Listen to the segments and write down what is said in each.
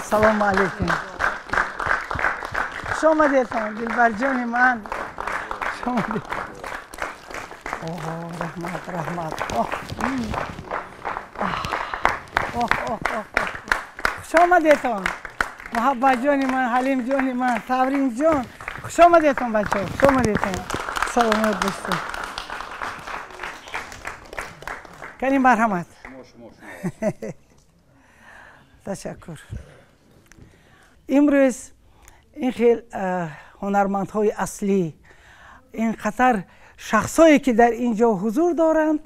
Салому алейкум. Хуш омадедон, Дилбарҷони ман. Хуш омадед. Оҳо, раҳмат, раҳмат. Оҳ, оҳ, оҳ, оҳ. Хуш омадедон. Муҳаббатҷони ман, Ҳалимҷони ман, Тавринҷон. Хуш омадедон, бачаҳо. Хуш омадедон. Саломат бошед. Кани марҳамат. Ташаккур. Имрӯз ин хел ҳунармандҳои аслӣ, ин қатар шахсое ки дар ин ҷо ҳузур доранд,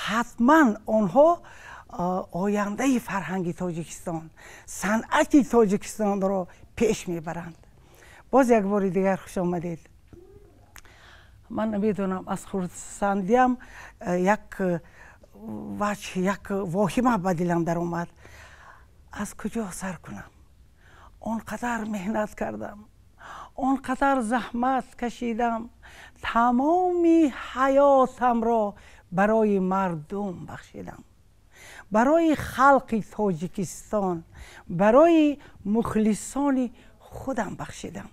ҳатман онҳо ояндаи фарҳанги Тоҷикистон, санъати Тоҷикистонро пеш мебаранд. Боз як бори дигар хуш омадед. Ман намедонам, аз хурсандиам як ваҷҳ, як воҳима ба дилам даромад. Аз куҷо сар кунам? Он қадар меҳнат кардам, он қадар заҳмат кашидам, тамоми ҳаётамро барои мардум бахшидам, барои халқи Тоҷикистон, барои мухлисони худам бахшидам.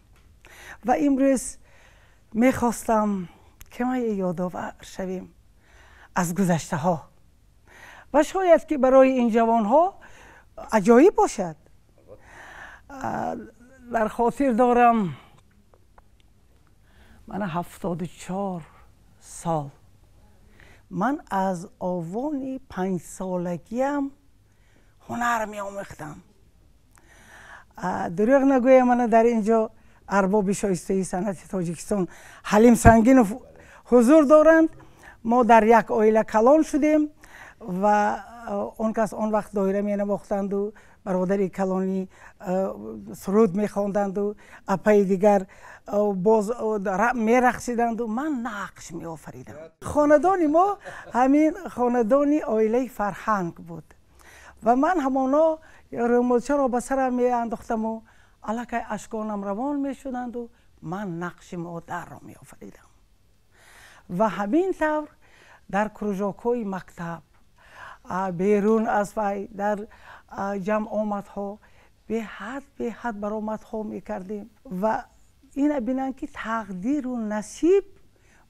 Ва имрӯз мехостам ки ма ёдовар шавем аз гузаштаҳо ва шояд ки барои ин ҷавонҳо аҷоиб бошад. Дар хотир дорам, мана 74 сол ман аз овони 5-солагиам ҳунар меомӯхтам. Дурӯғ нагӯям, мана дар ин ҷо арбоби шоистаи санъати Тоҷикистон Ҳалим Сангинов ҳузур доранд. Мо дар як оила калон шудем ва он кас он вақт доира менавохтанду бародари калонӣ суруд мехонданду апаи дигар боз мерақсиданду ман нақш меофаридам. Хонадони мо ҳамин хонадони оилаи фарҳанг буд ва ман ҳамоно рӯмолчаро ба сарам меандохтаму аллакай ашконам равон мешуданду ман нақши модарро меофаридам. Ва ҳамин тавр дар кружокҳои мактаб, берун аз вай дар ҷамъомадҳо беҳад беҳад баромадҳо мекардем. Ва ина бинанд ки тақдиру насиб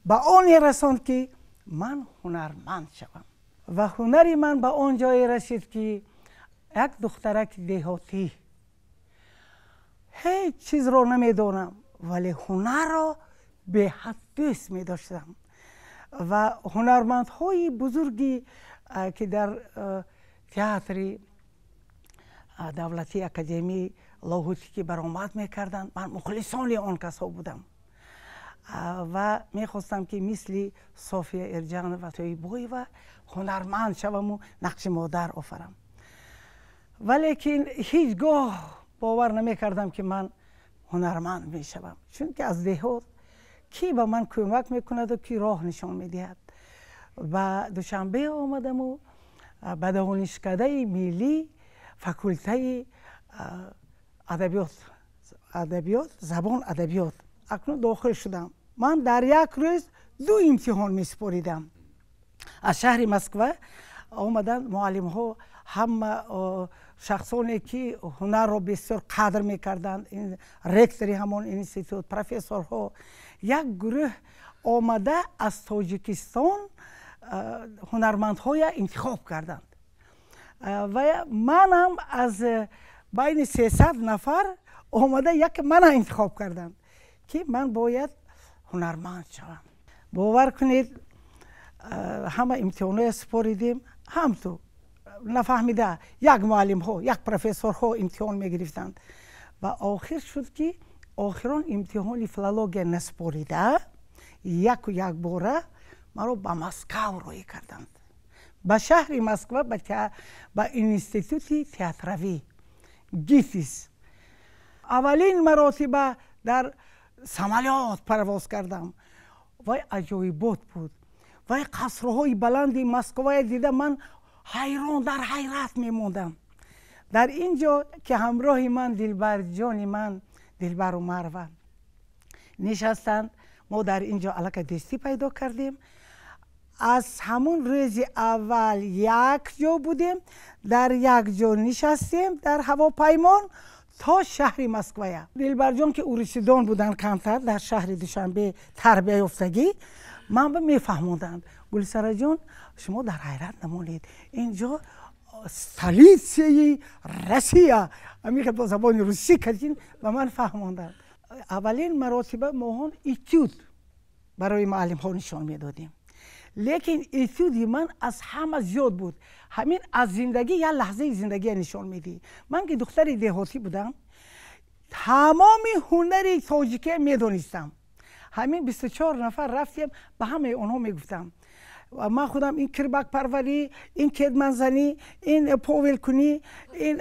ба оне расонд ки ман ҳунарманд шавам. Ва ҳунари ман ба он ҷое расид ки як духтараки деҳотӣ, ҳеҷ чизро намедонам, вале ҳунарро беҳад дӯст медоштам. Ва ҳунармандҳои бузурги ки дар театри давлатии академии Лоҳутӣ ки баромад мекарданд, ман мухлисони он касҳо будам ва мехостам ки мисли София Эрҷанова Тоибоева ҳунарманд шаваму нақши модар офарам. Валекин ҳеҷ гоҳ бовар намекардам ки ман ҳунарманд мешавам, чунки аз деҳот кӣ ба ман кӯмак мекунаду кӣ роҳ нишон медиҳад. Ба Душанбе омадаму ба донишкадаи миллӣ, факултаи адабиёт, забон адабиёт акнун дохил шудам. Ман дар як рӯз 2 имтиҳон месупоридам. Аз шаҳри Москва омаданд муаллимҳо, ҳама шахсоне ки ҳунарро бисёр қадр мекарданд, ректори ҳамон институт, профессорҳо, як гурӯҳ омада аз Тоҷикистон ҳунармандҳоя интихоб карданд. Ва манам аз байни 300 нафар омада як мана интихоб карданд ки ман бояд ҳунарманд шавам. Бовар кунед, ҳама имтиҳонҳоя супоридем, ҳамту нафаҳмида як муаллимҳо, як профессорҳо имтиҳон мегирифтанд. Ва охир шуд ки охирон имтиҳони филология насупорида яку якбора маро ба Москав роҳӣ карданд. Ба шаҳри Москва, ба институти театравӣ ГИТИС. Аввалин маротиба дар самолёт парвоз кардам. Вай аҷоибот буд. Вай қасрҳои баланди Москвая дида ман ҳайрон дар ҳайрат мемондам. Дар ин ҷо ки ҳамроҳи ман Дилбарҷони ман Дилбар Умарова нишастанд, мо дар ин ҷо аллакай дӯстӣ пайдо кардем. Аз ҳамун рӯзи аввал як ҷо будем, дар як ҷо нишастем дар ҳавопаймон То шаҳри Москвая. Дилбарҷон, ки урусидон буданд, камтар дар шаҳри Душанбе тарбия ёфтагӣ, ман ба мефаҳмонданд: «Гулсараҷон, шумо дар ҳайрат намонед, инҷо столицаи Россия». Ҳамин бо забони русӣ кардин ба ман фаҳмонданд. Аввалин маротиба моҳон этюд барои муаллимҳо нишон медодем, лекин этюди ман аз ҳама зиёд буд. Ҳамин аз зиндагӣ, як лаҳзаи зиндагия нишон медиҳӣ. Ман ки духтари деҳотӣ будам, тамоми ҳунари тоҷикия медонистам. Ҳамин 24 нафар рафтем, ба ҳамаи онҳо мегуфтам: ман худам ин кирбакпарварӣ, ин кетманзанӣ, ин повелкунӣ, ин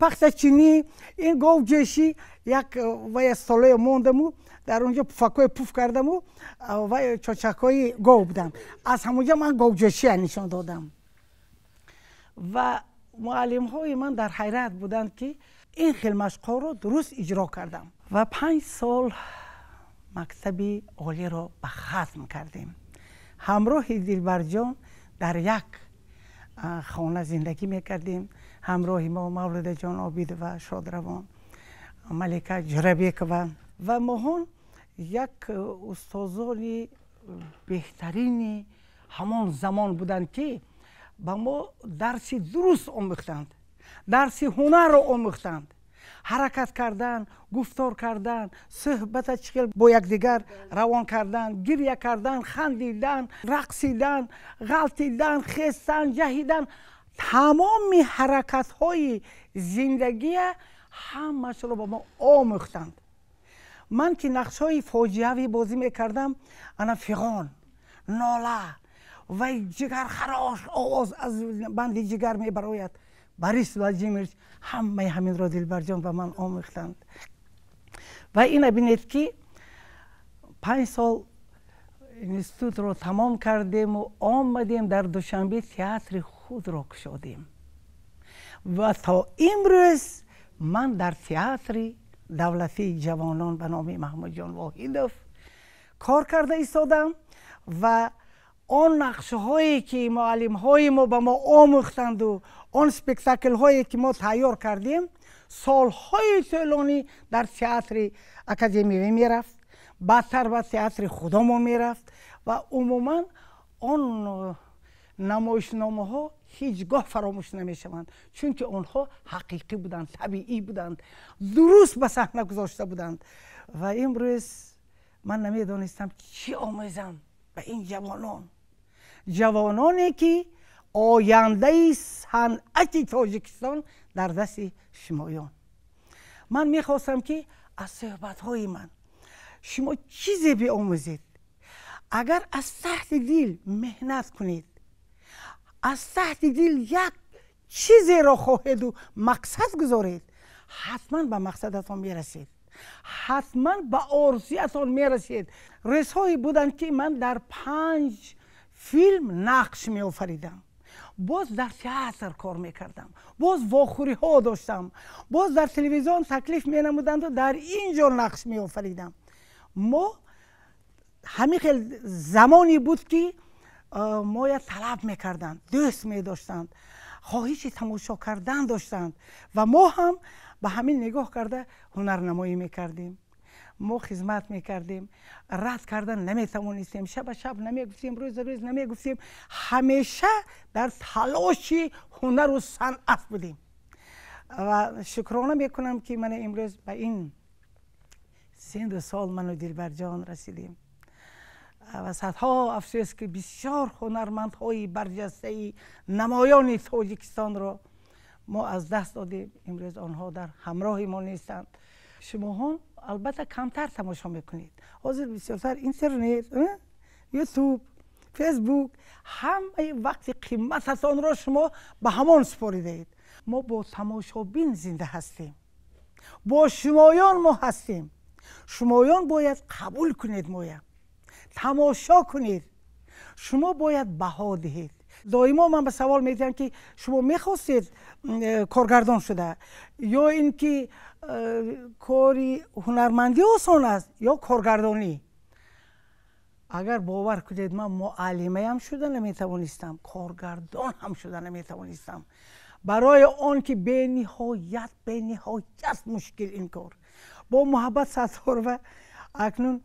пахтачинӣ, ин говҷӯшӣ. Як вая столое мондаму дар онҷо пуфакҳои пуф кардаму вай чочакҳои гов буданд. Аз ҳамонҷо ман говҷӯшия нишон додам ва муаллимҳои ман дар ҳайрат буданд, ки ин хел машқҳоро дуруст иҷро кардам. Ва 5 сол мактаби олиро ба хатм кардем. Ҳамроҳи Дилбарҷон дар як хона зиндагӣ мекардем. Ҳамроҳи мо Мавлудаҷон Обидова, шодравон Малика Ҷурабекова ва моҳон як устозони беҳтарини ҳамон замон буданд, ки ба мо дарси дуруст омӯхтанд, дарси ҳунарро омӯхтанд: ҳаракат кардан, гуфтор кардан, суҳбата чӣ хел бо якдигар равон кардан, гиря кардан, хандидан, рақсидан, ғалтидан, хестан, ҷаҳидан, тамоми ҳаракатҳои зиндагия ҳамаашро ба мо омӯхтанд. Ман ки нақшҳои фоҷиавӣ бозӣ мекардам, ана фиғон, нола, вай ҷигархарош, овоз аз банди ҷигар мебарояд. Борис Владимирович, ҳамаи ҳаминро Дилбарҷон ба ман омӯхтанд. Ва ина бинед, ки 5 сол институтро тамом кардему омадем, дар Душанбе театри худро кушодем ва то имрӯз ман дар Театри давлатии ҷавонон ба номи Маҳмудҷон Воҳидов кор карда истодам. Ва он нақшҳое ки муаллимҳои мо ба мо омӯхтанду он спектаклҳое ки мо тайёр кардем, солҳои тӯлонӣ дар Театри академиявӣ мерафт, баъдтар ба театри худомон мерафт ва умуман он намоишномаҳо ҳеҷ гоҳ фаромӯш намешаванд, чунки онҳо ҳақиқӣ буданд, табиӣ буданд, дуруст ба саҳна гузошта буданд. Ва имрӯз ман намедонистам чӣ омӯзам ба ин ҷавонон, ҷавононе ки ояндаи санъати Тоҷикистон дар дасти шумоён. Ман мехостам, ки аз суҳбатҳои ман шумо чизе биомӯзед. Агар аз таҳти дил меҳнат кунед, аз таҳти дил як чизеро хоҳеду мақсад гузоред, ҳатман ба мақсадатон мерасед, ҳатман ба орзуятон мерасед. Рӯзҳое буданд, ки ман дар панҷ филм нақш меофаридам, боз дар театр кор мекардам, боз вохӯриҳо доштам, боз дар телевизион таклиф менамуданду дар ин ҷо нақш меофаридам. Мо ҳамин хел замоне буд, ки моя талаб мекарданд, дӯст медоштанд, хоҳиши тамошо кардан доштанд ва мо ҳам ба ҳамин нигоҳ карда ҳунарнамоӣ мекардем. Мо хизмат мекардем, рад кардан наметавонистем, шаба шаб намегуфтем, рӯза рӯз намегуфтем, ҳамеша дар талоши ҳунару санъат будем. Ва шукрона мекунам, ки мана имрӯз ба ин синду сол ману Дилбарҷон расидем. Ва садҳо афсӯс, ки бисёр ҳунармандҳои барҷастаи намоёни Тоҷикистонро мо аз даст додем. Имрӯз онҳо дар ҳамроҳи мо нестанд. Шумоҳо албатта камтар тамошо мекунед, ҳозир бисёртар интернет, Ютуб, Фейсбук, ҳамаи вақти қимататонро шумо ба ҳамон супоридаед. Мо бо тамошобин зинда ҳастем, бо шумоён мо ҳастем. Шумоён бояд қабул кунед, моя тамошо кунед, шумо бояд баҳо диҳед. Доимо ман ба савол медиҳам, ки шумо мехостед коргардон шуда ё ин ки кори ҳунармандӣ осон аст ё коргардонӣ? Агар бовар кунед, ман муаллимаям шуда наметавонистам, коргардон ҳам шуда наметавонистам. Барои он ки бениҳоят бениҳоят мушкил ин кор. Бо Муҳаббат Сатторова акнун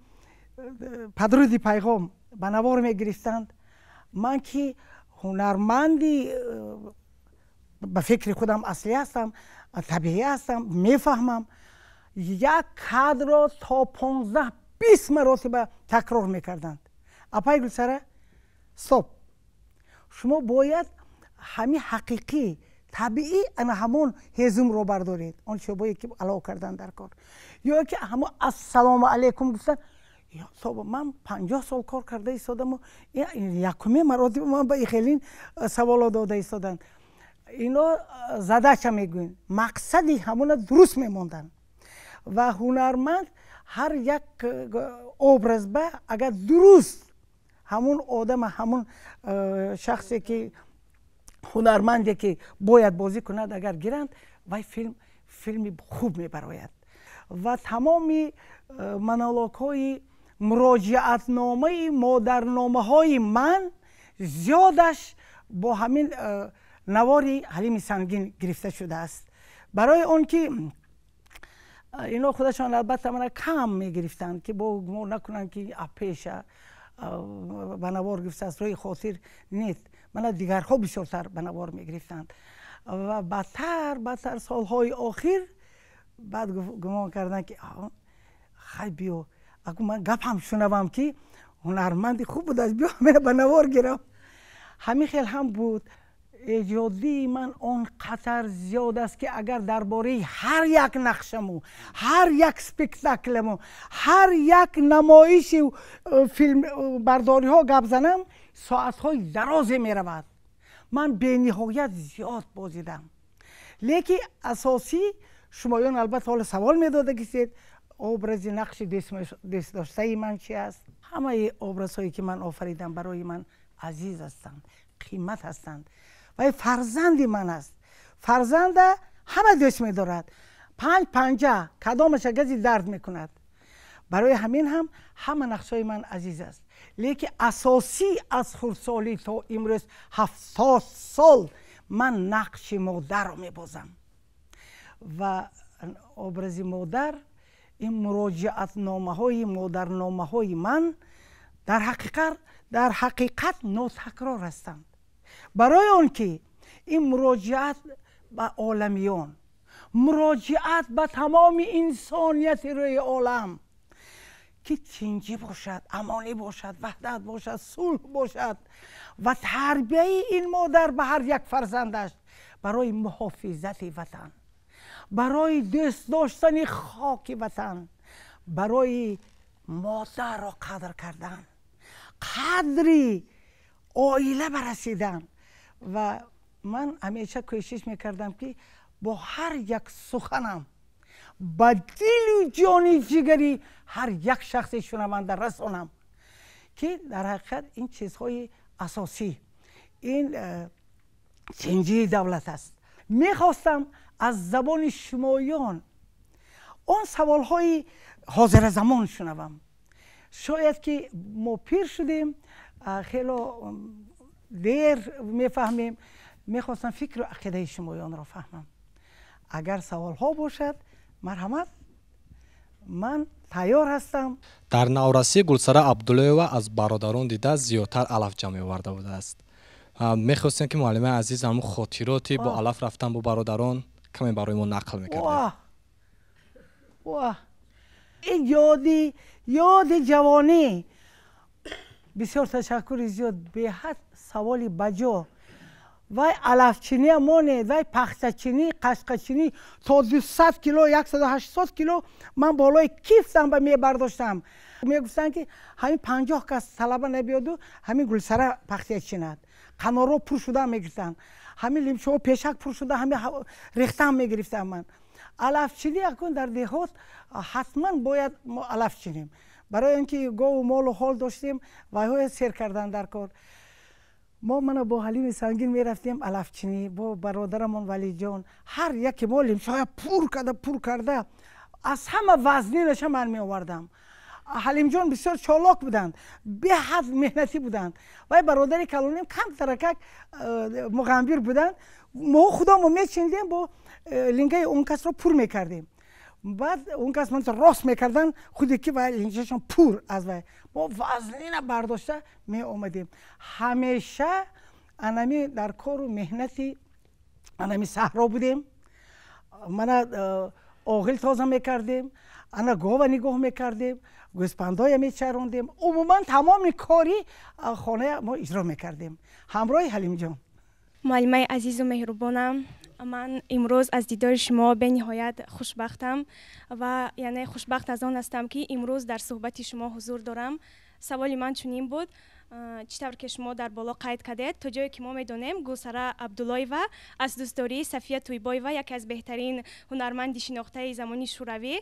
падруди пайғом ба навор мегирифтанд. Ман ки ҳунарманди ба фикри худам аслӣ ҳастам, табиӣ ҳастам, мефаҳмам, як кадрро то 15-20 маротиба такрор мекарданд. Апай Гулсара, стоп, шумо бояд ҳамин ҳақиқӣ табиӣ ана ҳамон ҳезумро бардоред, он чӯбое ки алов кардан дар кор, ё ки ҳамон ассалому алайкум гуфтан. Ман 50 сол кор карда истодаму якуме маротиба ман ба хелин саволо дода истоданд. Ино задача мегӯем, мақсади ҳамона дуруст мемонданд. Ва ҳунарманд ҳар як образ ба агар дуруст ҳамун одама, ҳамун шахсе ки ҳунарманде ки бояд бозӣ кунад, агар гиранд, вай филми хуб мебарояд. Ва тамоми монологҳои муроҷиатномаи модарномаҳои ман зиёдаш бо ҳамин навори Ҳалими Сангин гирифта шудааст. Барои он ки ино худашон албатта мана кам мегирифтанд, ки бо гумон накунанд ки апеша ба навор гирифтааст, рӯи хотир нест. Мана дигарҳо бисёртар ба навор мегирифтанд. Ва бадтар бадтар солҳои охир баъд гумон карданд ки хай биё, аку ман гапам шунавам ки ҳунарманди хуб будааст, биё ҳамина ба навор гирам. Ҳамин хел ҳам буд. Эҷодии ман он қадар зиёд аст, ки агар дар бораи ҳар як нақшаму, ҳар як спектакламу, ҳар як намоиши филмбардориҳо гап занам, соатҳои дарозе меравад. Ман бениҳоят зиёд бозидам. Лекин асосӣ шумоён албатта ҳоло савол медодагистед, образи нақши дӯстдоштаи ман чи аст? Ҳамаи образҳое ки ман офаридам барои ман азиз ҳастанд, қимат ҳастанд. Вай фарзанди ман аст. Фарзанда ҳама дӯст медорад. Панҷ панҷа кадомаша гази дард мекунад. Барои ҳамин ҳам ҳама нақшҳои ман азиз аст. Лекин асосӣ аз хурдсолӣ то имрӯз 70 сол ман нақши модарро мебозам. Ва образи модар, ин муроҷиатномаҳои модарномаҳои ман дар ҳақиқат нотакрор ҳастанд. Барои он ки ин муроҷиат ба оламиён, муроҷиат ба тамоми инсонияти рӯи олам, ки тинҷӣ бошад, амонӣ бошад, ваҳдат бошад, сулҳ бошад, ва тарбияи ин модар ба ҳар як фарзандаш барои муҳофизати ватан, барои дӯст доштани хоки ватан, барои модарро қадр кардан, қадри оила барасидан. Ва ман ҳамеша кӯшиш мекардам, ки бо ҳар як суханам ба дилу ҷони ҷигари ҳар як шахси шунаванда расонам, ки дар ҳақиқат ин чизҳои асосӣ, ин тинҷии давлат аст. Мехостам аз забони шумоён он саволҳои ҳозиразамон шунавам. Шояд ки мо пир шудем, хело дер мефаҳмем. Мехостам фикру ақидаи шумоёнро фаҳмам. Агар саволҳо бошад, марҳамат, ман тайёр ҳастам. Дар наврасӣ Гулсара Абдуллоева аз бародарон дида зиёдтар алаф ҷамъ меоварда будааст. Мехостем, ки муаллимаи азиз ҳамун хотироти бо алаф рафтан бо бародарон каме барои мо нақл мекардед. Ин ёди ҷавонӣ. Бисёр ташаккури зиёд, беҳад саволи баҷо. Вай алафчиния монед, вай пахтачинӣ, қашқачинӣ то 200 кило, 180 кило ман болои кифтам ба мебардоштам. Мегуфтанд, ки ҳамин 50 кас талаба набиёду ҳамин Гулсара пахтия чинад. Қанорҳо пур шуда мегирифтанд, ҳамин лимчаҳо пешак пур шуда, ҳамин рехтаам мегирифтам ман. Алафчинӣ акун дар деҳот ҳатман бояд мо алаф чинем. Барои он ки гову молу ҳол доштем, вайҳоя сер кардан дар кор. Мо мана бо Ҳалими Сангин мерафтем алафчинӣ бо бародарамон Валиҷон. Ҳар яке мо лимчаҳоя пур карда пур карда, аз ҳама вазнинаша ман меовардам. Ҳалимҷон бисёр чолок буданд, беҳад меҳнатӣ буданд. Вай бародари калоним камтаракак муғамбир буданд. Мо худомо мечиндем, бо лингаи он касро пур мекардем. Баъд он кас ман рост мекарданд, худе ки вай лингашон пур аз вай. Мо вазнина бардошта меомадем. Ҳамеша анами дар кору меҳнати анами саҳро будем. Мана оғил тоза мекардем, ана гова нигоҳ мекардем, гӯспандоя мечарондем. Умуман тамоми кори хоная мо иҷро мекардем ҳамроҳи Ҳалимҷон. Муаллимаи азизу меҳрубонам, ман имрӯз аз дидори шумо бениҳоят хушбахтам ва яъне хушбахт аз он ҳастам, ки имрӯз дар суҳбати шумо ҳузур дорам. Саволи ман чунин буд: чӣ тавр ки шумо дар боло қайд кардед, то ҷое ки мо медонем, Гулсара Абдуллоева аз дӯстдории Сафия Тӯйбоева, яке аз беҳтарин ҳунарманди шинохтаи замони Шӯравӣ,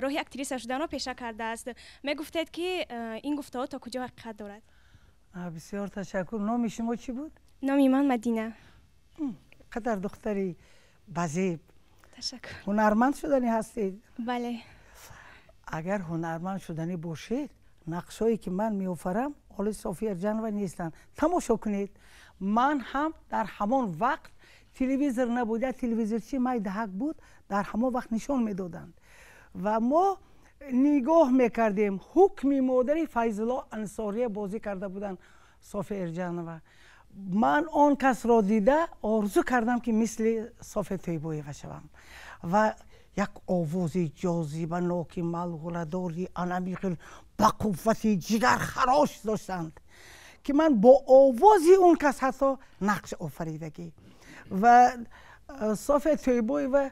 роҳи актриса шуданро пеша кардааст. Мегуфтед, ки ин гуфтаҳо то куҷо ҳақиқат дорад? Бисёр ташаккур. Номи шумо чӣ буд? Номи ман Мадина. Қадар духтари базеб. Ташаккур. Ҳунарманд шуданӣ ҳастед? Бале. Агар ҳунарманд шуданӣ бошед, нақшҳое ки ман меофарам ҳоли София Эрҷанова нестанд. Тамошо кунед. Ман ҳам дар ҳамон вақт телевизор набуд, як телевизорчи майдаҳак буд, дар ҳамон вақт нишон медоданд ва мо нигоҳ мекардем. Ҳукми модари Файзулло Ансория бозӣ карда буданд София Эрҷанова. Ман он касро дида орзу кардам, ки мисли София Тӯйбоева шавам ва як овози ҷозибаноки малғуладори анами хел ба қуввати ҷигархарош доштанд, ки ман бо овози он кас ҳатто нақш офаридагӣ. Ва София Тӯйбоева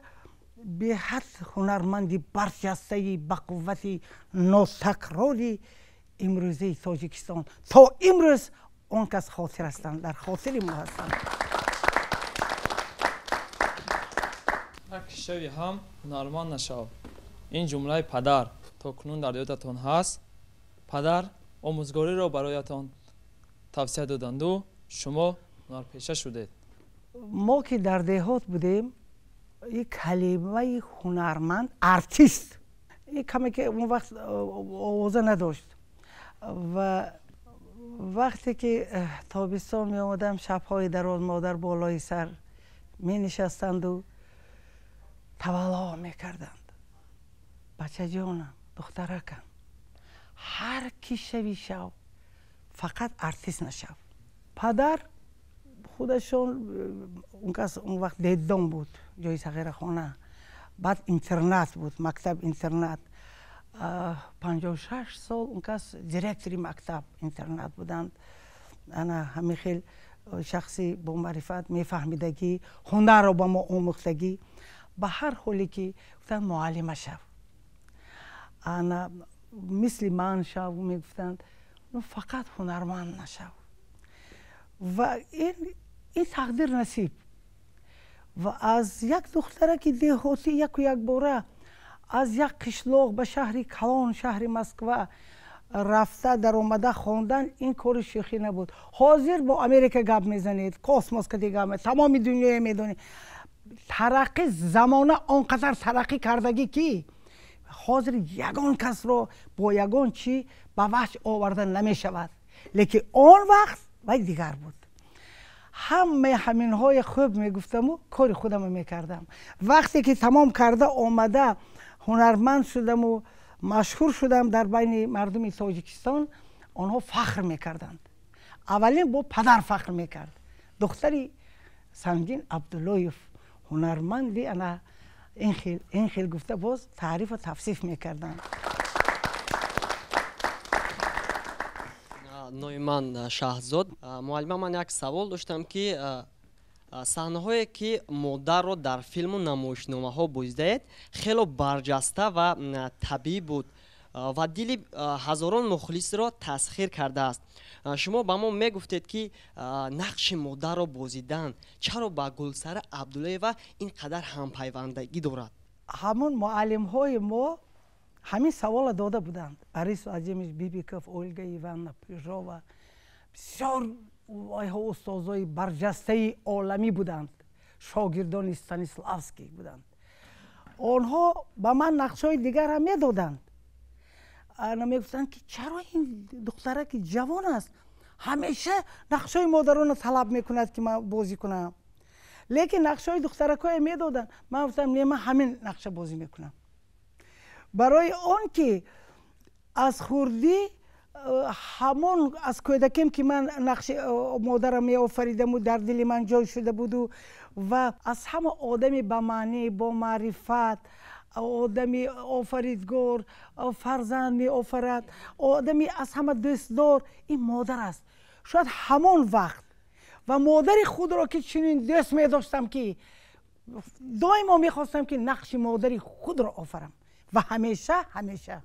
беҳад ҳунарманди барҷастаи ба қуввати нотакрори имрӯзаи Тоҷикистон. То имрӯз он кас хотир ҳастанд, дар хотири мо ҳастанд. Ҳар ки шави ҳам ҳунарманд нашав. Ин ҷумлаи падар то кунун дар ёдатон ҳаст? Падар омӯзгориро бароятон тавсия доданду шумо ҳунарпеша шудед. Мо ки дар деҳот будем, ин калимаи ҳунарманд, артист, ин каме ки он вақт овоза надошт. Ва вақте ки тобистон меомадам, шабҳои дароз модар болои сар менишастанду тавалло мекарданд: бачаҷонам, духтаракам, ҳар ки шави шав, фақат артист нашав. Падар худашон он кас он вақт деддон буд, ҷои сағирахона, баъд интернат буд, мактаб интернат. 56 сол он кас директори мактаб интернат буданд. Ана ҳамин хел шахси бомаърифат, мефаҳмидагӣ, ҳунарро ба мо омӯхтагӣ. Ба ҳар ҳоле ки гуфтанд муаллима шав, ана мисли ман шав, мегуфтанд, фақат ҳунарманд нашав. Ва ин тақдир насиб. Ва аз як духтараки деҳотӣ яку якбора аз як қишлоқ ба шаҳри калон, шаҳри Москва рафта даромада хондан, ин кори шӯхӣ набуд. Ҳозир бо Америка гап мезанед, космос кади гап, тамоми дунёя медонед. Тараққи замона он қадар тараққӣ кардагӣ, ки ҳозир ягон касро бо ягон чӣ ба ваҳш оварда намешавад. Лекин он вақт вай дигар буд. Ҳамаи ҳаминҳои хуб мегуфтаму кори худамро мекардам. Вақте ки тамом карда омада ҳунарманд шудаму машҳур шудам дар байни мардуми Тоҷикистон, онҳо фахр мекарданд. Аввалин бо падар фахр мекард: духтари Сангин Абдуллоев ҳунарманди ана ин хел гуфта боз таърифу тавсиф мекарданд. Номи ман Шаҳзод. Муаллима, ман як савол доштам, ки саҳнаҳое ки модарро дар филму намоишномаҳо бозидаед, хело барҷаста ва табиӣ буд ва дили ҳазорон мухлисро тасхир кардааст. Шумо ба мо мегуфтед, ки нақши модарро бозидан чаро ба Гулсара Абдуллоева ин қадар ҳампайвандагӣ дорад? Ҳамон муаллимҳои мо ҳамин саволро дода буданд. Борис Владимирович Бибиков, Ольга Ивановна Пыжова, бисёр вайҳо устозои барҷастаи оламӣ буданд, шогирдони Станиславский буданд. Онҳо ба ман нақшҳои дигар ҳам медоданд. Мегуфтанд, ки чаро ин духтара, ки ҷавон аст, ҳамеша нақшҳои модаронро талаб мекунад, ки ман бозӣ кунам. Лекин нақшҳои духтаракое медоданд, ман гуфтам, не, ман ҳамин нақша бозӣ мекунам, барои он ки аз хурдӣ, ҳамон аз кӯдакем, ки ман нақши модарам меофаридаму дар дили ман ҷой шуда буду. Ва аз ҳама одами ба маънӣ, бо маърифат, одами офаридгор, фарзанд меофарад, одами аз ҳама дӯстдор ин модар аст. Шояд ҳамон вақт ва модари худро, ки чунин дӯст медоштам, ки доимо мехостам, ки нақши модари худро офарам ва ҳамеша, ҳамеша.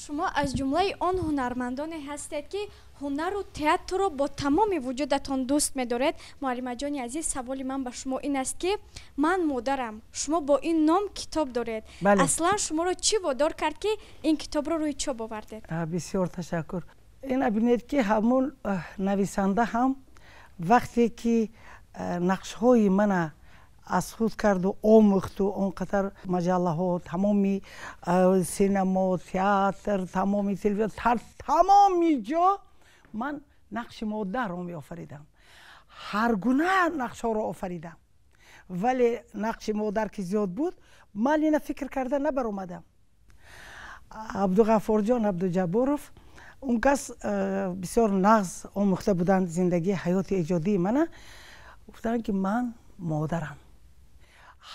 Шумо аз ҷумлаи он ҳунармандоне ҳастед, ки ҳунару театрро бо тамоми вуҷудатон дӯст медоред. Муаллимаҷони азиз, саволи ман ба шумо ин аст, ки «Ман модарам», шумо бо ин ном китоб доред. Аслан шуморо чӣ водор кард, ки ин китобро рӯи чоп овардед? Бисёр ташаккур. Ина бинед, ки ҳамон нависанда ҳам вақте ки нақшҳои мана аз худ карду омӯхту, он қадар маҷаллаҳо, тамоми синемо, театр, тамоми телевизион, тамоми ҷо ман нақши модарро меофаридам. Ҳар гуна нақшҳоро офаридам, вале нақши модар ки зиёд буд, ман ина фикр карда набаромадам. Абдуғаффорҷон Абдуҷабборов, он кас бисёр нағз омӯхта буданд зиндагии ҳаёти эҷодии мана. Гуфтанд, ки «Ман модарам».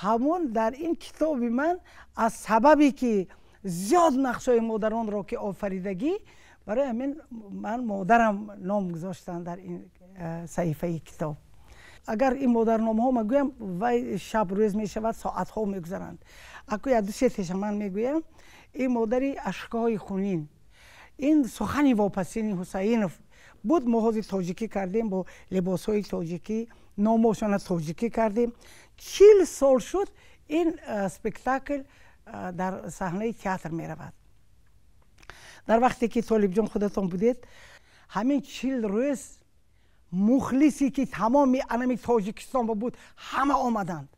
Ҳамон дар ин китоби ман аз сабабе ки зиёд нақшҳои модаронро ки офаридагӣ, барои ҳамин «Ман модарам» ном гузоштанд дар ин саҳифаи китоб. Агар ин модарномаҳо ма гӯям, вай шаб рӯз мешавад, соатҳо мегузаранд. Аку як ду се теша ман мегӯям. Ин модари ашкҳои хунин, ин сухани вопасини Ҳусайнов буд. Мо ҳозир тоҷикӣ кардем, бо либосҳои тоҷикӣ, номошона тоҷикӣ кардем. 40 сол шуд, ин спектакл дар саҳнаи театр меравад. Дар вақте ки, Толибҷон, худатон будед, ҳамин 40 рӯз мухлисе, ки тамоми анами Тоҷикистон буд, ҳама омаданд.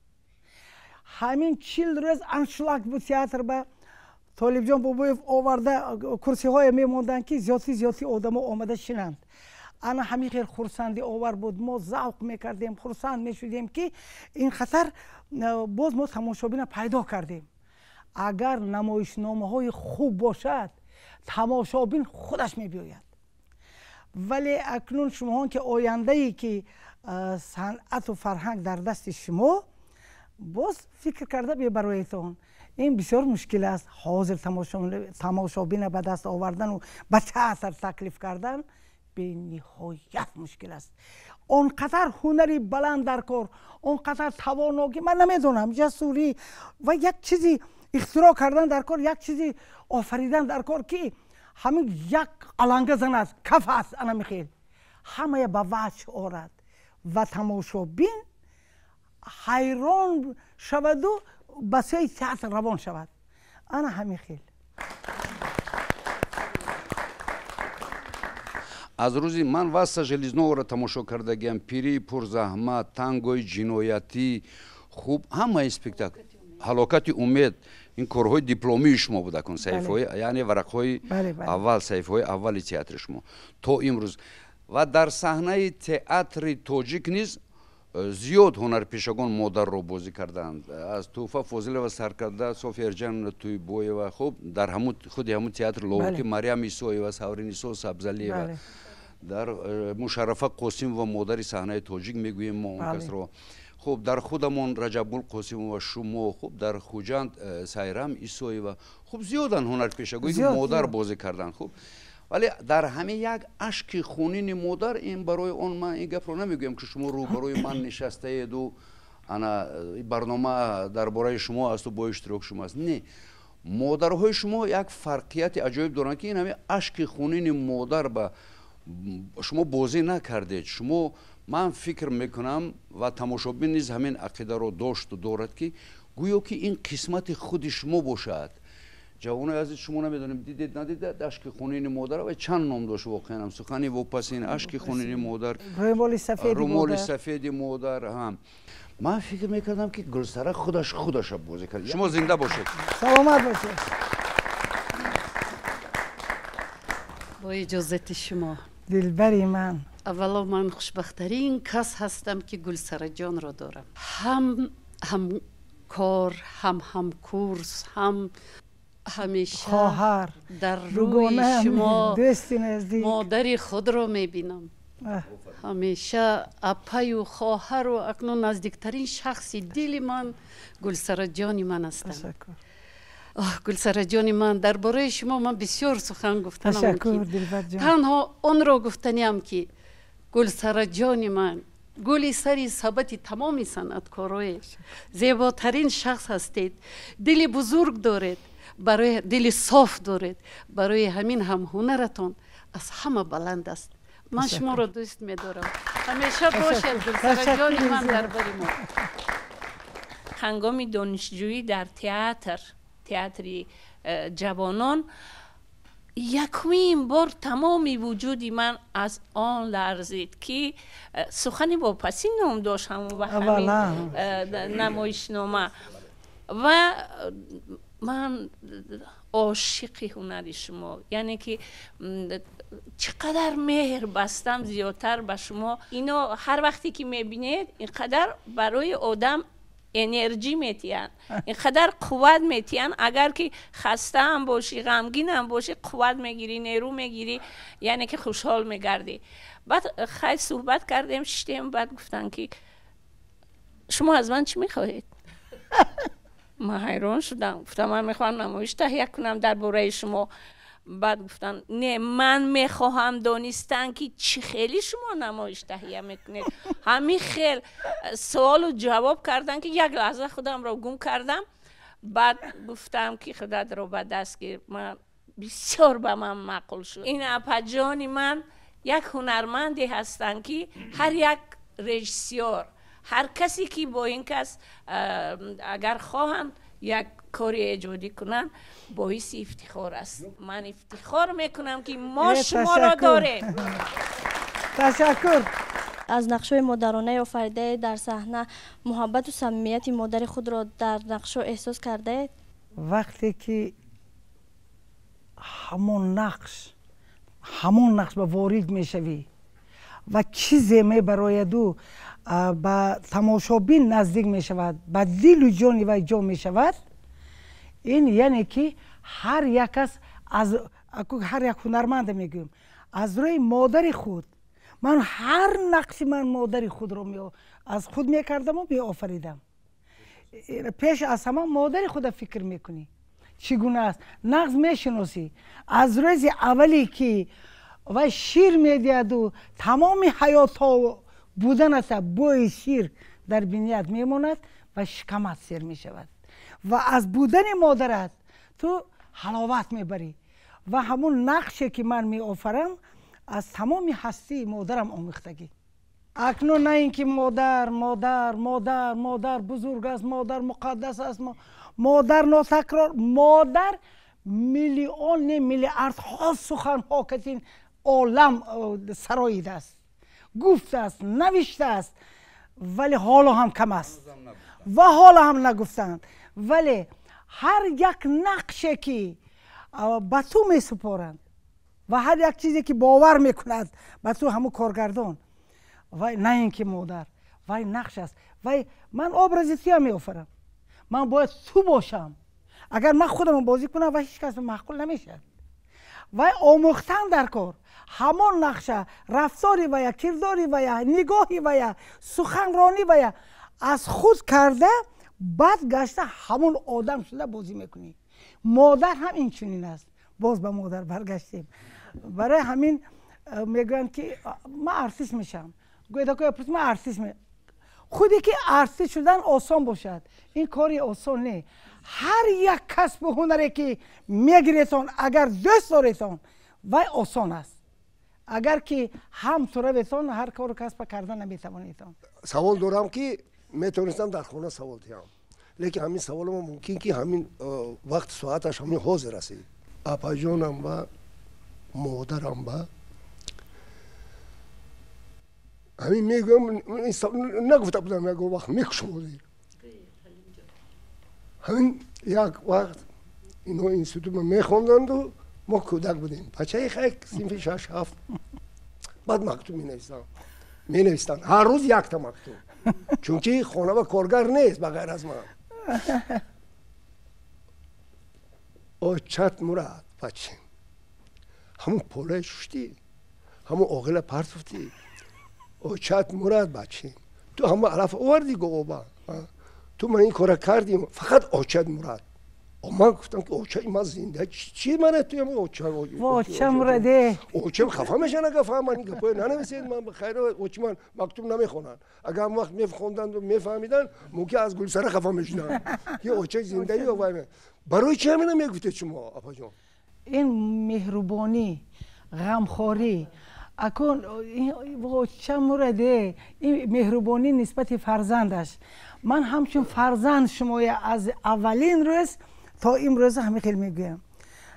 Ҳамин 40 рӯз аншлаг буд театр. Ба Толибҷон Бобоев оварда курсиҳое мемонданд, ки зиёдти зиёдти одамо омада шинанд. Ана ҳамин хел хурсандӣ овар буд. Мо завқ мекардем, хурсанд мешудем, ки ин хатар боз мо тамошобина пайдо кардем. Агар намоишномаҳои хуб бошад, тамошобин худаш мебиёяд. Вале акнун шумоҳон, ки ояндае ки санъату фарҳанг дар дасти шумо, боз фикр карда бебароетон. Ин бисёр мушкил аст ҳозир тамошобина ба даст овардану ба театр таклиф кардан бениҳоят мушкил аст. Он қадар ҳунари баланд дар кор, он қадар тавоногӣ, ман намедонам, ҷасурӣ ва як чизи ихтироъ кардан дар кор, як чизи офаридан дар кор, ки ҳамин як аланга занад, каф аст, ана михел ҳамая ба ваҷҳ орад ва тамошобин ҳайрон шаваду ба сӯи театр равон шавад. Ана ҳамин хел. Аз рӯзи ман Васса Железновро тамошо кардагиам, «Пирии пурзаҳмат», «Тангои ҷиноятӣ», хуб, ҳамаи спектакл, «Ҳалокати умед», ин корҳои дипломии шумо буда кун, саҳифаҳои, яъне варақҳои аввал, саҳифаҳои аввали театри шумо то имрӯз. Ва дар саҳнаи театри тоҷик низ зиёд ҳунарпешагон модарро бозӣ карданд, аз Тӯҳфа Фозилова саркарда, София Эрҷанова Тӯйбоева, хуб, дар худи ҳамун театри Лоҳутӣ Марьям Исоева, Савринисо Сабзалиева, дар Мушаррафа Қосимова, модари саҳнаи тоҷик мегӯем мо он касро, хуб, дар худамон Раҷабгул Қосимова, шумо, хуб, дар Хуҷанд Сайрам Исоева, хуб, зиёданд ҳунарпешагое, ки модар бозӣ карданд. Хуб, вале дар ҳамин як ашки хунини модар, ин барои он ман ин гапро намегӯям, ки шумо рӯбарӯи ман нишастаеду ана барнома дар бораи шумо асту бо иштирок шумо аст. Не, модарҳои шумо як фарқияти аҷоиб доранд, ки ин ҳамин ашки хунини модар ба шумо бозӣ накардед. Шумо, ман фикр мекунам, ва тамошобин низ ҳамин ақидаро дошту дорад, ки гӯё ки ин қисмати худи шумо бошад. Ҷавонои азиз, шумо намедонем, дидед, надидед ашки хунини модар ва чанд ном дошт воқеан: сухани вопасин, ашки хунини модар, румоли сафеди модар. Ман фикр мекардам, ки Гулсара худаш худаша бозӣ кард. Шумо зинда бошед. Саломат бошед. Бо иҷозати шумо. Дилбари ман. Аввало ман хушбахттарин кас ҳастам, ки Гулсараҷонро дорам. Ҳам ҳамкор, ҳам ҳамкурс, ҳам ҳамеша хоҳар, дар рӯи шумо дӯсти наздик модари худро мебинам. Ҳамеша апаю хоҳару акнун наздиктарин шахси дили ман Гулсараҷони ман ҳастанд. Гулсараҷони ман, дар бораи шумо ман бисёр сухан гуфтанам мумкин. Танҳо онро гуфтаниам, ки Гулсараҷони ман гули сари сабати тамоми санъаткорое, зеботарин шахс ҳастед, дили бузург доред, барои дили соф доред, барои ҳамин ҳам ҳунаратон аз ҳама баланд аст. Ман шуморо дӯст медорам. Ҳамеша бошед, Гулсараҷони ман, дар бари мо. Ҳангоми донишҷӯӣ дар театри ҷавонон якумин бор тамоми вуҷуди ман аз он ларзид, ки сухани вопасин ном дошт ҳамон ва ҳамин намоишнома, ва ман ошиқи ҳунари шумо, яъне ки чӣ қадар меҳр бастам зиёдтар ба шумо. Ино ҳар вақте ки мебинед, ин қадар барои одам энерҷӣ метиҳанд, ин қадар қувват метиҳанд. Агар ки хастаам бошӣ, ғамгинам бошӣ, қувват мегирӣ, нерӯ мегирӣ, яъне ки хушҳол мегардӣ. Баъд хай суҳбат кардем, шиштем, баъд гуфтанд, ки шумо аз ман чӣ мехоҳед? Ман ҳайрон шудам, гуфтам ман мехоҳам намоиш таҳия кунам дар бораи шумо. Баъд гуфтанд не, ман мехоҳам донистан, ки чӣ хели шумо намоиш таҳия мекунед. Ҳамин хел суолу ҷавоб кардам, ки як лаҳза худамро гум кардам. Баъд гуфтам, ки худатро ба даст гир. Ман бисёр ба ман маъқул шуд. Ин апаҷони ман як ҳунарманде ҳастанд, ки ҳар як режиссёр, ҳар касе ки бо ин кас агар хоҳанд як кори эҷодӣ кунанд, боиси ифтихор аст. Ман ифтихор мекунам, ки мо шуморо дорем. Ташаккур. Аз нақшҳои модаронаи офаридаe дар саҳна муҳаббату самимияти модари худро дар нақшҳо эҳсос кардаед? Вақте ки ҳамон нақш ба ворид мешавӣ ва чизе мебарояду ба тамошобин наздик мешавад, ба дилу ҷони вай ҷо мешавад, ин яъне ки ҳар як кас аз ҳар як ҳунарманда мегӯем, аз рӯи модари худ. Ман ҳар нақши ман модари худро аз худ мекардаму меофаридам. Пеш аз ҳама модари худа фикр мекунӣ, чӣ гуна аст, нағз мешиносӣ. Аз рӯзи аввале ки вай шир медиҳаду тамоми ҳаётҳо буданата бӯи шир дар биният мемонад ва шикамат сер мешавад ва аз будани модарат ту ҳаловат мебарӣ. Ва ҳамун нақше ки ман меофарам, аз тамоми ҳастии модарам омӯхтагӣ. Акнун на ин ки модар, модар, модар, модар бузург аст, модар муқаддас аст, модар нотакрор, модар миллион не, миллиардҳо суханҳо касин олам сароидааст, гуфтааст, навиштааст, вале ҳоло ҳам кам аст ва ҳоло ҳам нагуфтаанд. Вале ҳар як нақше ки ба ту месупоранд ва ҳар як чизе ки бовар мекунад ба ту ҳамун коргардон, вай на ин ки модар, вай нақш аст, вай ман образи туям меофарам, ман бояд ту бошам. Агар ман худамро бозӣ кунам, вай ҳеҷ кас маъқул намешавад. Вай омӯхтан дар кор, ҳамон нақша, рафтори вая, кирдори вая, нигоҳи вая, суханронӣ вая аз худ карда, баъд гашта ҳамон одам шуда бозӣ мекунӣ. Модар ҳам инчунин аст. Боз ба модар баргаштем. Барои ҳамин мегӯянд, ки ман артист мешавам. Гӯядако, ман артист. Худе ки артист шудан осон бошад, ин кори осон не. Ҳар як касбу ҳунаре ки мегиретон, агар дӯст доретон, вай осон аст. Агар ки ҳам тураветон, ҳар кору касба карда наметавонедон. Савол дорам, ки метавонистам дар хона савол диҳам, лекин ҳамин саволама мумкин ки ҳамин вақт соаташ ҳамин ҳозир расид. Апаҷонам ва модарам ба ҳамин мегӯям, нагуфта будам, ягон вақт мекушам. Ҳозир ҳамин як вақт инҳо институтма мехонданду. Мо кӯдак будем, бачаи хай синфи 6-7. Баъд мактуб менависам, менавистанд ҳар рӯз якта мактуб, чунки хона ба коргар нест ба ғайр аз ман. Очат мурад, бачем, ҳамун полаи шуштӣ, ҳамун оғила партофтӣ. Очат мурад, бачем, ту ҳама алаф овардӣ гооба, ту ман ин кора кардӣ, фақат очат мурад. Ман гуфтам ки очаи ман зинда, чи мана туям оча? Оча мураде. Очам хафа мешан агар фаҳман ин гапҳоя нанависед. Ман хайр, очи ман мактуб намехонанд. Агар ҳам вақт мехонданду мефаҳмиданд, мумкин аз Гулсара хафа мешуданд ки очаи зиндаи. Барои чи ҳамина мегуфтед шумо, апаҷон? Ин меҳрубонӣ, ғамхорӣ, акун оча мураде, ин меҳрубонӣ нисбати фарзандаш. Ман ҳамчун фарзанд шумоя аз аввалин рӯз то имрӯза ҳамин хел мегӯям.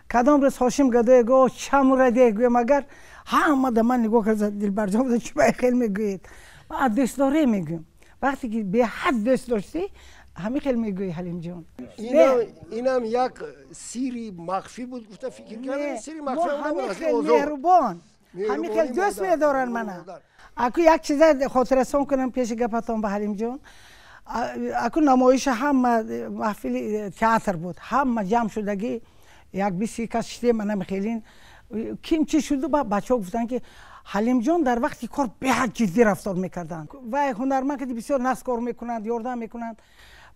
Кадом рӯз Ҳошим Гадое го оча мураде гӯям, агар ҳама да ман нигоҳ карда, Дилбарҷон буда, чӣ ба хел мегӯед? Ман аз дӯстдорӣ мегӯям. Вақте ки беҳад дӯст доштӣ, ҳамин хел мегӯӣ, Ҳалимҷон. Инам як сири махфӣ буд, гуфта фикр кардам, сири махфӣ. Ҳамин хел меҳрубон, ҳамин хел дӯст медоранд мана. Аку як чиза хотиррасон кунам пеши гапатон ба Ҳалимҷон. Аку намоиша ҳама маҳфили театр буд, ҳама ҷамъ шудагӣ, як 20 кас шидем, манам хелин ким чӣ шуду, ба бачаҳо гуфтанд ки Ҳалимҷон дар вақти кор беҳад ҷиддӣ рафтор мекарданд. Вай ҳунарманд ки бисёр нағз кор мекунанд, ёрдам мекунанд.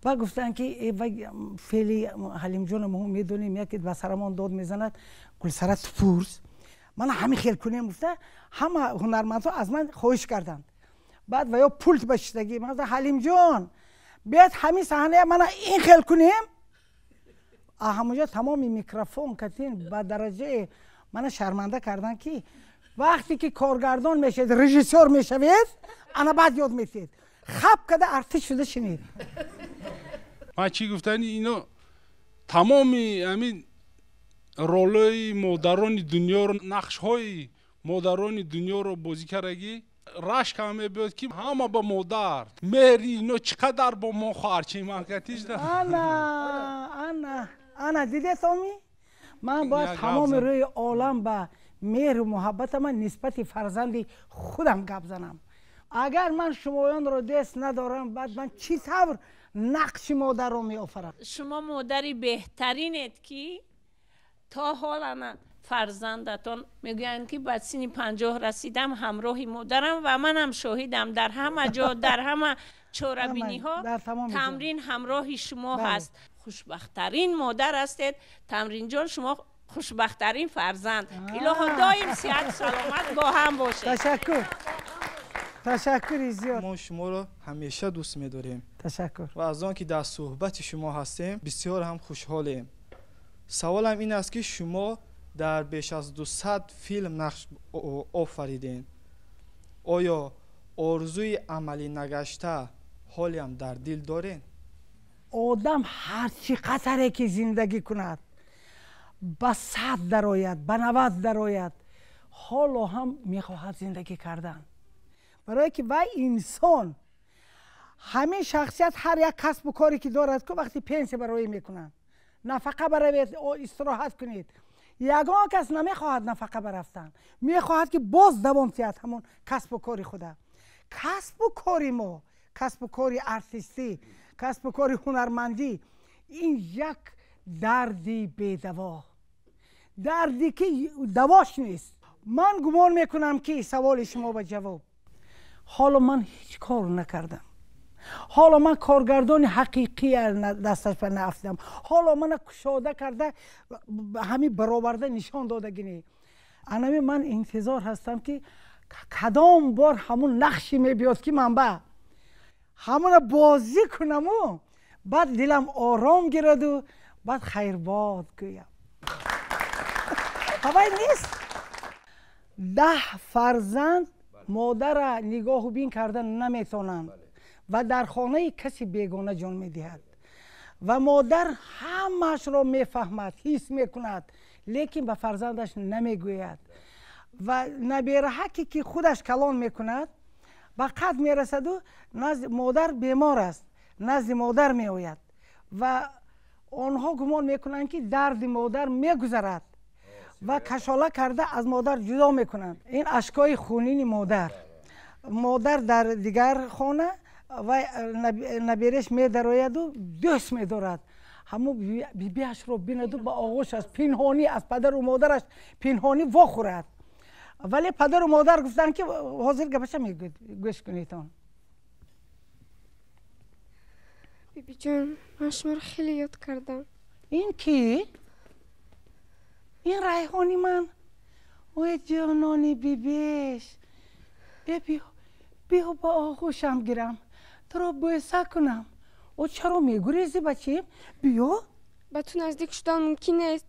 Ба гуфтанд ки вай феъли Ҳалимҷонро мо медонем, яке ба сарамон дод мезанад, Гулсара тупурс, мана ҳамин хел кунем гуфта, ҳама ҳунармандҳо аз ман хоҳиш карданд. Баъд ва ё пулт ба шиштагӣ, ман гуфтам Ҳалимҷон, биёед ҳамин саҳная мана ин хел кунем. Ҳамонҷо тамоми микрофон катин ба дараҷаи мана шарманда карданд ки вақте ки коргардон мешавед, режиссёр мешавед, ана баъд ёд метиҳед. Хап када артист шуда шинед. Ман чӣ гуфтани, ино тамоми ҳамин ролҳои модарони дунёро, нақшҳои модарони дунёро бозӣ кардагӣ, рашкам мебиёд ки ҳама ба модар меҳри ино чӣ қадар бо мо хоҳарчиманкатижда. Ана ана ана дидед оми? Ман бояд тамоми рӯи олам ба меҳру муҳаббатама нисбати фарзанди худам гап занам. Агар ман шумоёнро дӯст надорам, баъд ман чӣ тавр нақши модарро меофарам? Шумо модари беҳтаринед ки то ҳол ана фарзандатон мегӯянд ки ба синни 50 расидам, ҳамроҳи модарам ва манам шоҳидам дар ҳама ҷо, дар ҳама чорабиниҳо Тамрин ҳамроҳи шумо ҳаст. Хушбахттарин модар ҳастед Тамринҷон, шумо хушбахттарин фарзанд. Илоҳо доим сиҳату саломат бо ҳам бошед. Ташаккур, ташаккури зиёд. Мо шуморо ҳамеша дӯст медорем. Ташаккур. Ва аз он ки дар суҳбати шумо ҳастем бисёр ҳам хушҳолем. Саволам ин аст ки шумо дар беш аз 200 филм нақш офаридем. Оё орзуи амалӣ нагашта ҳолиам дар дил доред? Одам ҳар чӣ қадаре ки зиндагӣ кунад, ба 100 дарояд, ба 90 дарояд, ҳоло ҳам мехоҳад зиндагӣ кардан. Барое ки вай инсон, ҳамин шахсият ҳар як касбу коре ки дорад, ку вақти пенсия бароӣ мекунанд, нафақа баравед, истироҳат кунед. Ягон кас намехоҳад нафақа барафтан, мехоҳад ки боз давом диҳад ҳамон касбу кори худа. Касбу кори мо, касбу кори артистӣ, касбу кори ҳунармандӣ, ин як дарди бедаво, дарде ки давош нест. Ман гумон мекунам ки саволи шумо ба ҷавоб, ҳоло ман ҳеҷ кор накардам, ҳоло ман коргардони ҳақиқӣ дасташ ба наафтидам, ҳоло мана кушода карда ҳамин бароварда нишон додагӣ. Анами ман интизор ҳастам ки кадом бор ҳамун нақши мебиёд ки ман ба ҳамуна бозӣ кунаму баъд дилам ором гираду баъд хайрбод гӯям. Ҳавай нест. 10 фарзанд модара нигоҳу бин карда наметонанд ва дар хонаи каси бегона ҷон медиҳад. Ва модар ҳамаашро мефаҳмад, ҳис мекунад, лекин ба фарзандаш намегӯяд. Ва набераҳаке ки худаш калон мекунад, ба қад мерасаду назди модар бемор аст, назди модар меояд ва онҳо гумон мекунанд ки дарди модар мегузарад. Ва кашола карда аз модар ҷудо мекунанд. Ин ашкои хунини модар. Модар дар дигар хона ва набереш медарояду дӯст медорад. Ҳамун бибиашро бинаду ба оғӯш аз пинҳонӣ аз падару модараш пинҳонӣ вохӯрад. Вале падару модар гуфтанд ки ҳозир гапаша мегӯяд, гӯш кунедон. Бибиҷон, ман шуморо хеле ёд кардам. Ин кӣ? Ин Райҳони ман. Ой ҷонони бибиш, биё ба оғӯшам гирам, туро бӯса кунам. О чаро мегурезӣ бачим? Биё. Ба ту наздик шудан мумкин нест.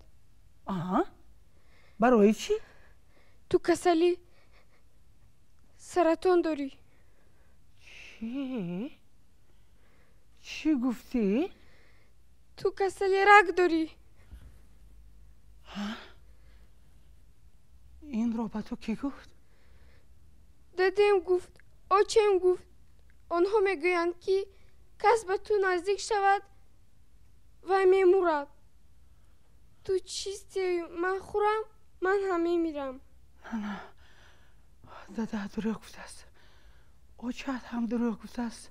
Аҳа, барои чӣ? Ту касали саратон дорӣ. Чӣ? Чӣ гуфтӣ? Ту касали рак дорӣ. Инро ба ту кӣ гуфт? Дадем гуфт, очем гуфт. Онҳо мегӯянд, ки кас ба ту наздик шавад, вай мемурад. Ту чизе ман хӯрам, ман ҳам мемирам. На, дада дурӯғ гуфтааст, очат ҳам дурӯғ гуфтааст.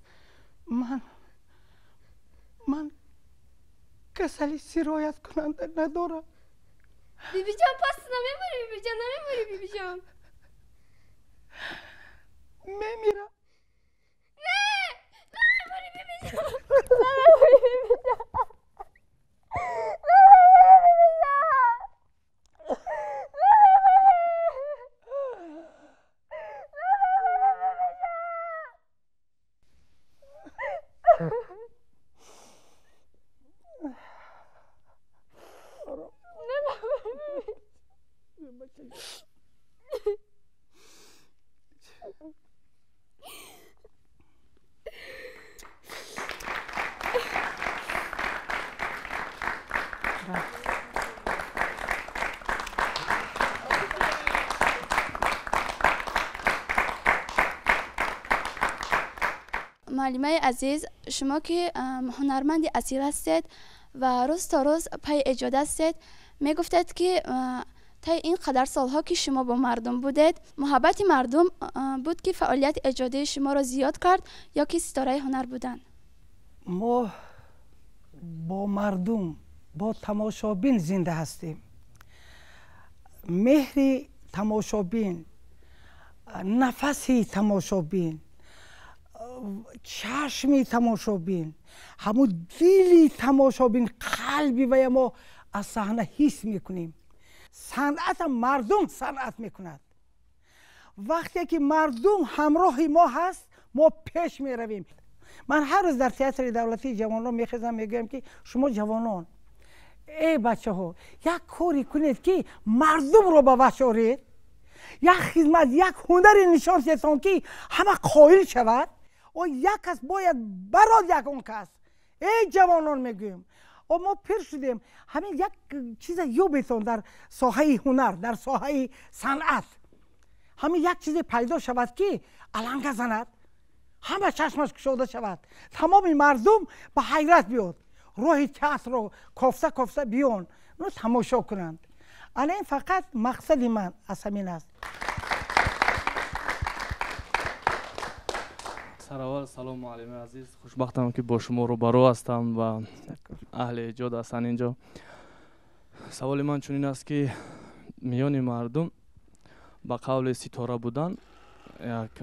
Ман касали сирояткунанда надорам. Бибиҷон, пас ту намемурӣ, бибиҷон, намемурӣ, бибиҷон. Мемирам. Не, намемурӣ, бибиҷон. Намемурӣ, бибиҷон. Намемурӣ, бибиҷон. Намемурӣ. Намемурӣ, бибиҷон. Муаллимаи азиз, шумо ки ҳунарманди асил ҳастед ва рӯз то рӯз пайи эҷод ҳастед, мегуфтед ки таи ин қадар солҳо ки шумо бо мардум будед, муҳаббати мардум буд ки фаъолияти эҷодии шуморо зиёд кард ё ки ситораи ҳунар буданд? Мо бо мардум, бо тамошобин зинда ҳастем. Меҳри тамошобин, нафаси тамошобин, чашми тамошобин, ҳамун дили тамошобин, қалби вая мо аз саҳна ҳис мекунем. Санъата мардум санъат мекунад. Вақте ки мардум ҳамроҳи мо ҳаст, мо пеш меравем. Ман ҳар рӯз дар театри давлатии ҷавонон мехезам, мегӯям ки шумо ҷавонон, эй бачаҳо, як коре кунед ки мардумро ба ваҳш оред, як хизмат, як ҳунаре нишон диҳетон ки ҳама қоил шавад. О як кас бояд барод, як он кас. Эй ҷавонон, мегӯем, о мо пир шудем, ҳамин як чиза ёбетон дар соҳаи ҳунар, дар соҳаи санъат. Ҳамин як чизе пайдо шавад ки аланга занад, ҳама чашмаш кушода шавад, тамоми мардум ба ҳайрат биёд, роҳи театрро кофта кофта биён, тамошо кунанд. Ана ин фақат мақсади ман аз ҳамин аст. Сараввал салом, муаллими азиз, хушбахтам ки бо шумо рӯбарӯ ҳастам ва аҳли эҷод ҳастанд инҷо. Саволи ман чунин аст ки миёни мардум ба қавли ситора будан як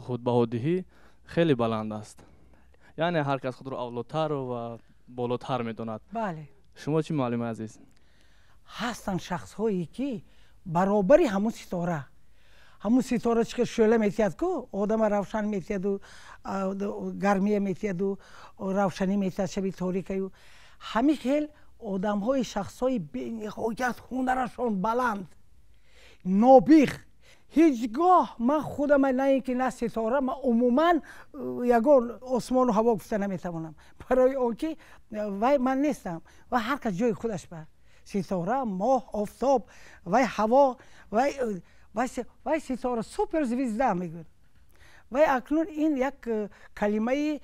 худбаҳодиҳӣ хеле баланд аст, яъне ҳар кас худро авлотару ва болотар медонад. Бале. Шумо чӣ, муаллими азиз? Ҳастанд шахсҳое ки баробари ҳамун ситора, ҳамун ситора чӣ хел шӯъла метиҳад ку, одама равшан метиҳаду гармия метиҳаду равшанӣ метиҳад шаби торикаю, ҳамин хел одамҳои шахсҳои бениҳоят ҳунарашон баланд, нобиғ. Ҳеҷ гоҳ ман худам на ин ки на ситора, ман умуман ягон осмону ҳаво гуфта наметавонам, барои он ки вай ман нестам ва ҳар кас ҷои худаш ба ситора, моҳ, офтоб, вай ҳаво, вай ситора, суперзвезда мегӯяд. Вай акнун ин як калимаи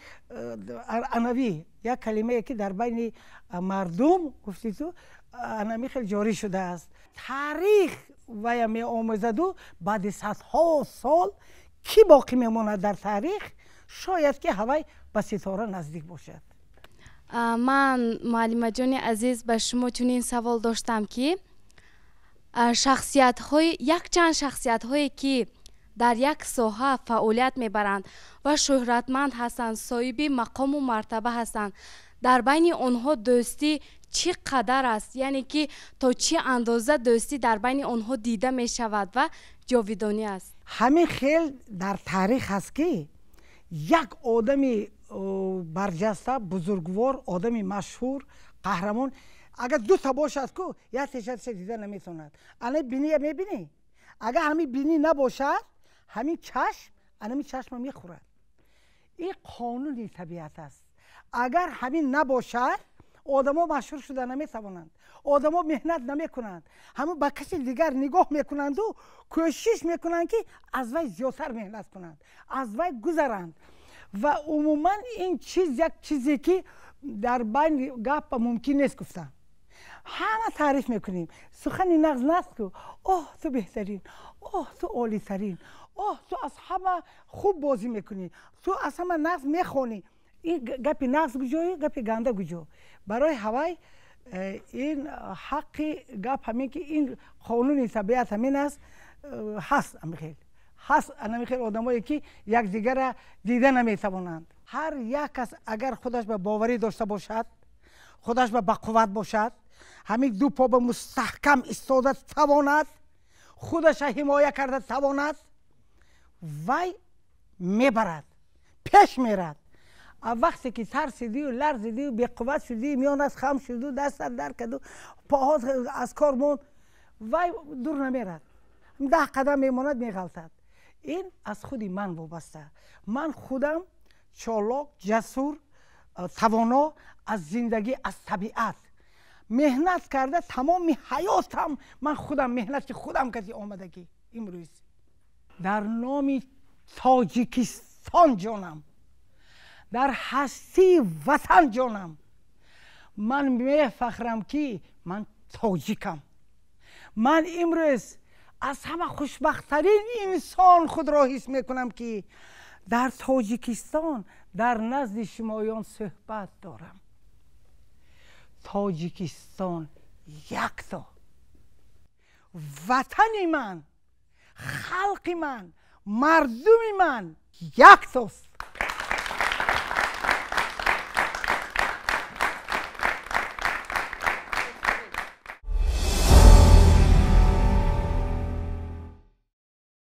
анавӣ, як калимае ки дар байни мардум гуфти ту Анами хел ҷорӣ шудааст. Таърих вая меомӯзаду баъди садҳо сол кӣ боқӣ мемонад дар таърих, шояд ки ҳавай ба ситора наздик бошад. Ман, муаллимаҷони азиз, ба шумо чунин савол доштам, ки шахсиятҳои якчанд шахсиятҳое, ки дар як соҳа фаъолият мебаранд ва шӯҳратманд ҳастанд, соҳиби мақому мартаба ҳастанд, дар байни онҳо дӯстӣ чӣ қадар аст, яъне ки то чӣ андоза дӯстӣ дар байни онҳо дида мешавад ва ҷовидонӣ аст? Ҳамин хел дар таърих ҳаст, ки як одами барҷаста, бузургвор, одами машҳур, қаҳрамон агар дута бошад ку, як тешатиша дида наметавонад. Ана биния мебинӣ, агар ҳамин бинӣ набошад, ҳамин чашм анами чашма мехӯрад. Ин қонуни табиат аст. Агар ҳамин набошад, одамо машҳур шуда наметавонанд, одамо меҳнат намекунанд, ҳамон ба каси дигар нигоҳ мекунанду кӯшиш мекунанд, ки аз вай зиёдтар меҳнат кунанд, аз вай гузаранд. Ва умуман ин чиз як чизе, ки дар байни гапа мумкин нест гуфтан. Ҳама таъриф мекунем, сухани нағз наст ку: оҳ, ту беҳтарин, оҳ, ту олитарин, оҳ, ту аз ҳама хуб бозӣ мекунӣ, ту аз ҳама нағз мехонӣ. Ин гапи нағз куҷою, гапи ганда куҷо? Барои ҳавай ин ҳаққи гап ҳамин, ки ин қонуни табиат ҳамин аст. Ҳаст ҳамин хел, ҳаст ҳамин хел одамое, ки якдигара дида наметавонанд. Ҳар як кас агар худаш ба боварӣ дошта бошад, худаш ба бақувват бошад, ҳамин ду по ба мустаҳкам истода тавонад, худаша ҳимоя карда тавонад, вай мебарад, пеш мерад. А вақте ки тарсидию ларзидию беқувват шудию миёнат хам шуду дастат дар карду поҳот аз кор монд, вай дур намерад, 10 қадам мемонад, меғалтад. Ин аз худи ман вобаста. Ман худам чолок, ҷасур, тавоно, аз зиндагӣ, аз табиат меҳнат карда, тамоми ҳаётам ман худам меҳнати худам кади омадагӣ. Имрӯз дар номи Тоҷикистон ҷонам, дар ҳастии ватан ҷонам, ман мефахрам, ки ман тоҷикам. Ман имрӯз аз ҳама хушбахттарин инсон худро ҳис мекунам, ки дар Тоҷикистон дар назди шумоён суҳбат дорам. Тоҷикистон якто, ватани ман, халқи ман, мардуми ман яктост.